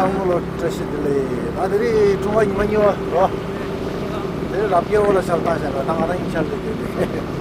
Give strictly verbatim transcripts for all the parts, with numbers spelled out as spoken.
བསམ་བློ་བཀྲ་ཤིས་བདེ་ལེགས། ད་དེ་རིང་ཀྲུང་ཧྭ་ཉི་མ་གཉིས་པ་རོ། དེ་རིང་རབ་རྒྱས་འོག་ལ་ཤར་བཏང་བཞག་ལ། ད་ང་རང་གཉིས་ཆར་ལས་དེ་རེད།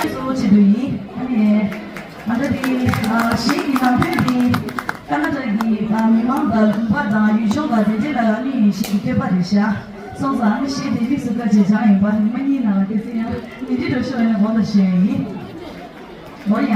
གཙོ་བོ་བྱེད་དུ་ཡིན། ཨ་ནི། ང་ཚོ་དེ་གཞས་ཀྱི་ནང་དོན་དེ་ཀ་ན་ཊ་ཀའི་མི་མང་དང་ལུང་པ་དང་ཡུལ་ལྗོངས་དང་དེ་འདྲའི་ལ་ཡང་དམིགས་ནས་གཞས་ཀྱི་བསྟོད་པ་རེད་ཤག་སོང་ཙང་ཨ་ནི་གཞས་དེ་དམིགས་སུ་བཀར་བྱས་སྦྱངས་ཡིན་པ། ཉི་མ་གཉིས་ནང་ལ་སྐད་ཆ་ཡང་མི་འདྲི་འགྲོ་ཤོར་ཡང་དགོངས་དག་ཞུ་ཡ་ཡིན། ལོ་ཡ།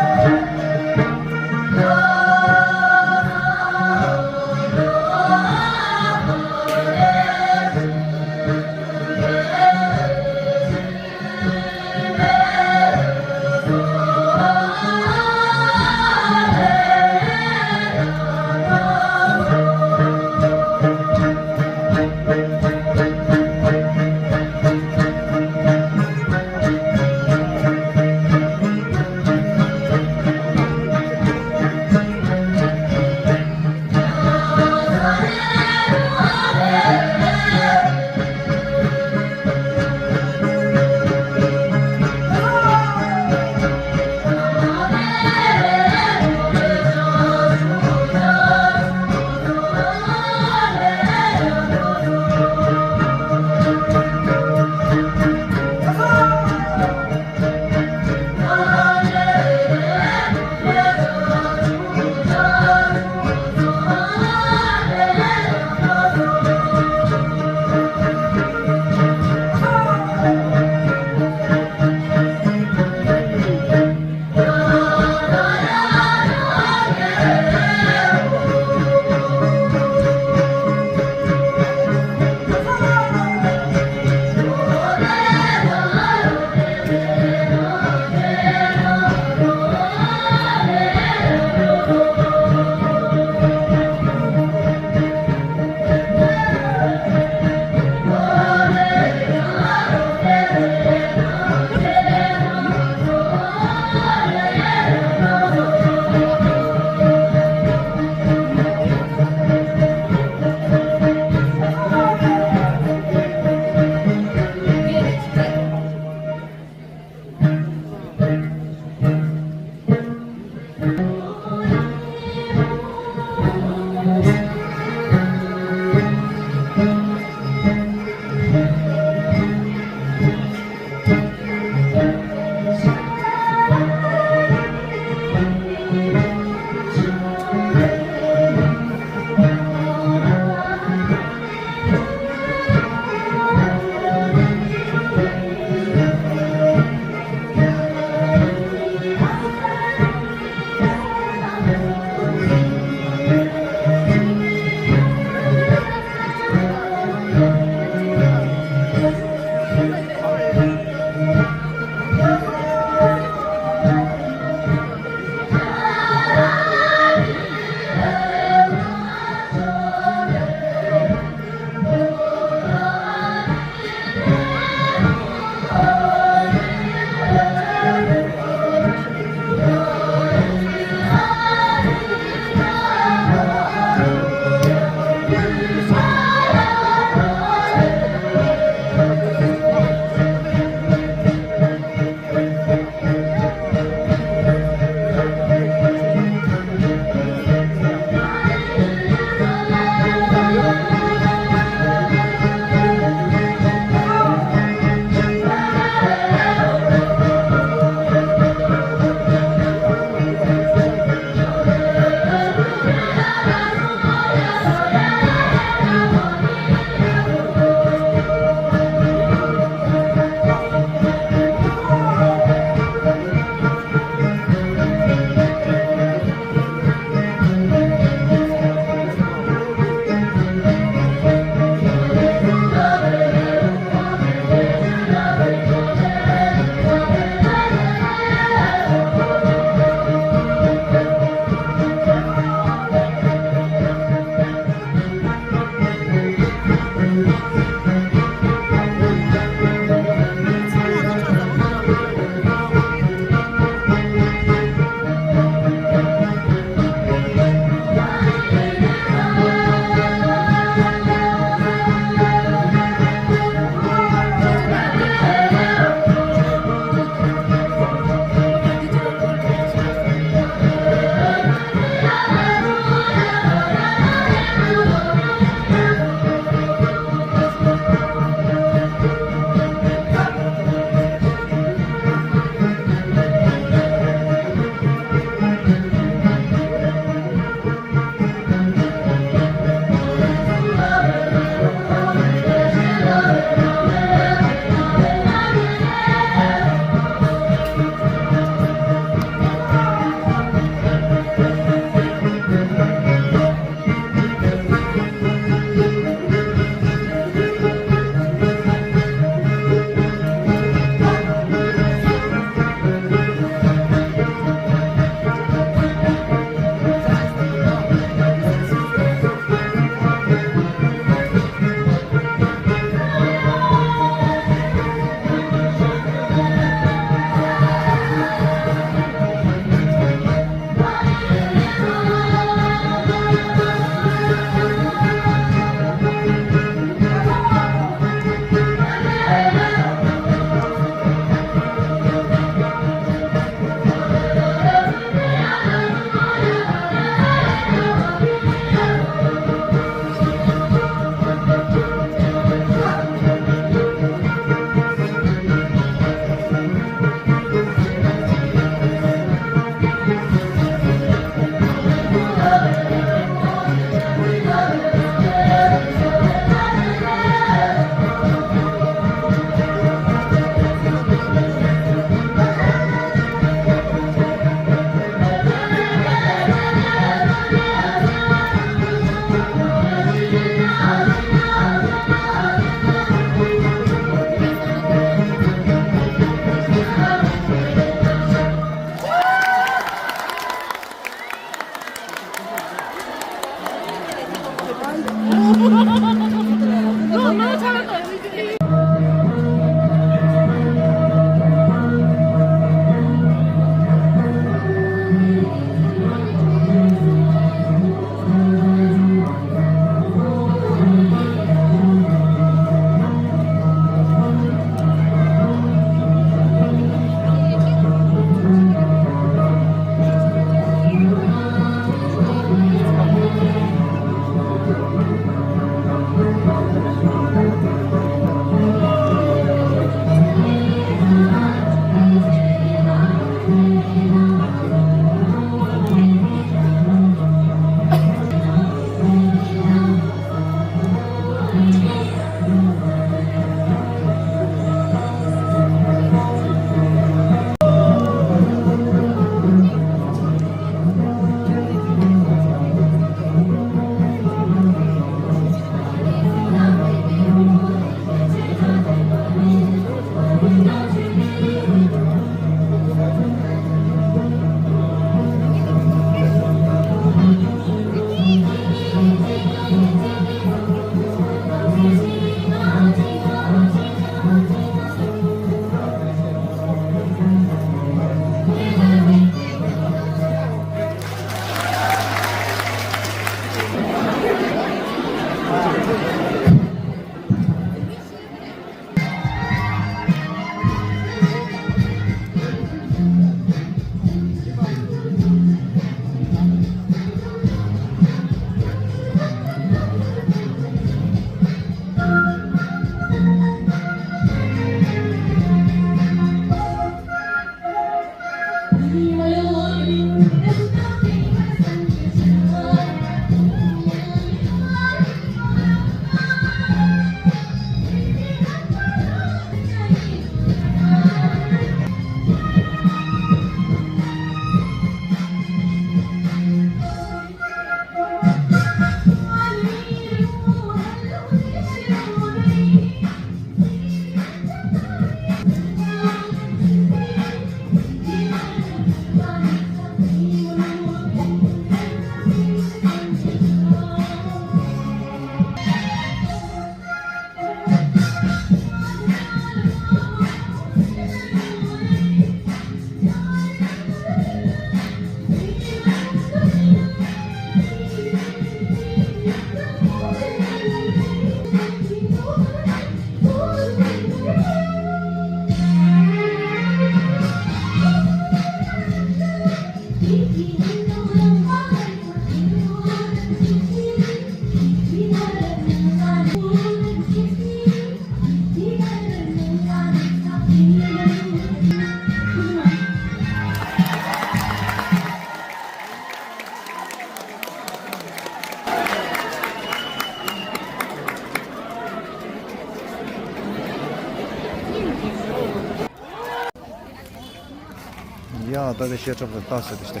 ཡང་ད་དེ་ཤེས་ཁྲབ་ལ་ལྟ་ཟེར་ཏེ་ཤི་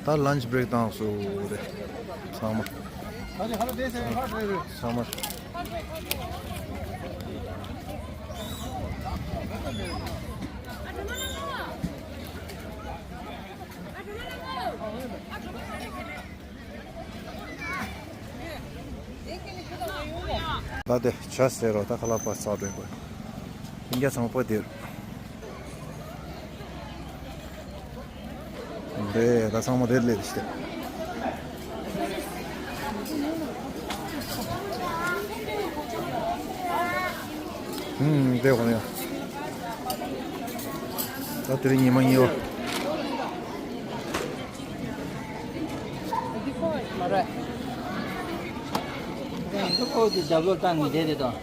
ཏེ། ད་ལན་ཆི་བྷི་རེག་བཏང་སོང་རེད། ཚང་མ། ཚང་མ། ད་དེ་ཇ་ཟེར་རོ། ད་ཁ་ལག་པ་ཚག་སྒྲོན་པ། ཨིན་རྒྱ་ཚང་པ་དེར། རེད། ད་ཚང་མ་རེད་ལས་ཤི་ཏེ། ཧུམ། དེ་གོ་ནས། ད་དེ་རིང་ཉི་མ་གཉིས་པ། མ་རེད། ཁོ་ཁོ་དེ་རྒྱབ་ལོག་བཏང་ངེས་བསྡད་དེ་དང་།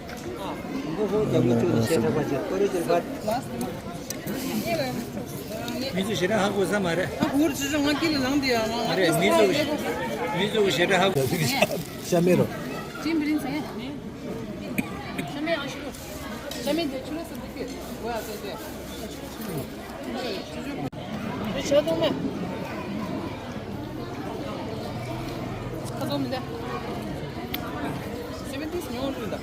ཁོ་ཁོ་རྒྱབ་ལོག་བཅུག་དེ་ཤེས་ཐུབ་པ་ཅིག་ཁོ་རེ་དེར་བར། མི་ཚོ་ཞེ་དྲག་ཧ་གོ་ས་མ་རེད། ཧ་གོ་རུ་ཅི་ཅང་ང་ཀི་ལ་ལངས་དེ་ཡ་མ་རེད། མི་ཚོ་མི་ཚོ་ཞེ་དྲག་ཧ་གོ་ཤ་མེད་རོ། ཅིན་བི་རིན་ཚེ། ཤ་མེད་ཨ་ཤི་རོ། ཤ་མེད་དེ་ཆུ་ལ་སུ་འདུག་གི། ཝ་ཨ་ཏེ་ཏེ། ཆུ་ཆུ། ཆུ་ཆུ། ཆུ་ཆུ་དུང་མེད། ཁ་ཚོ་མི་འདའ། སེ་བེན་ཏིས་ཉོ་འགྲོ་འདའ།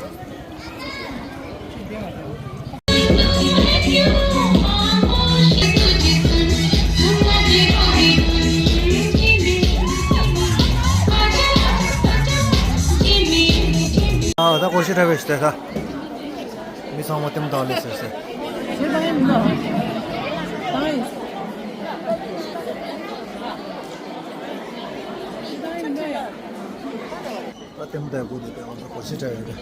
ཆུ་ལྡན་མ་རེད། ཨ་ད་གོ་ཤེས་འདྲ་བའི་ཞིག་ད། མི་ཚང་མ་ལྟད་མོ་ལྟ་ལེ་ཟེར་ཟེར། ད་ལྟད་མོ་ལྟ་དགོས་འདུག་པས། ང་ཚོ་གོ་ཤེས་འདྲ་ཡོད་རེད།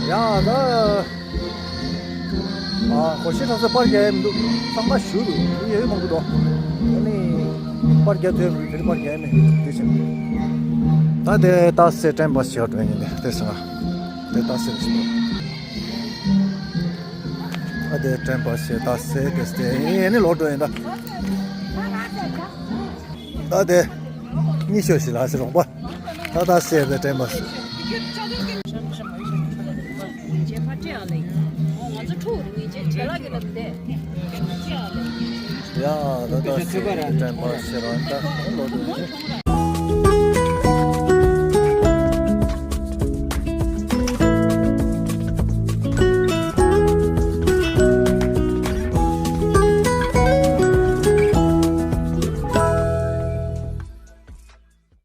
ཡ་ད། ཨ་གོ་ཤེས་ཐོག་ས་པར་རྒྱག་ཡ་མི་འདུག་ཚང་མ་བཞུགས་འདུག་མི་ཡོད་མང་པོ་འདུག་ཨ་ནི་པར་རྒྱག་ཐུབ་ཡ་མི་འདུག་དེ་རིང་པར་རྒྱག་ཡ་མེད་དུས་ཆེན། ད་དེ་ཏཱ་སེ་ཀྲེན་པ་སི་ཡོད་འགྲོ་ཡིན་དེ་དེ་སོང་ང་། དེ་ཏཱ་སེ་རེད་ཤག་ཨ་དེ་ཀྲེན་པ་སི་ཏཱ་སེ་དེ་སྟེ་ཨེ་ནི་ལོག་འགྲོ་ཡིན་ད། ད་དེ་གཉིད་ཤོར་ཞིག་ལ་སི་རོང་པ། ད་ད་སེ་དེ་དྲན་པ། ཡ་ད་ད་སེ་དྲན་པ་ཟེར་བ་ད་ལོ་དུ།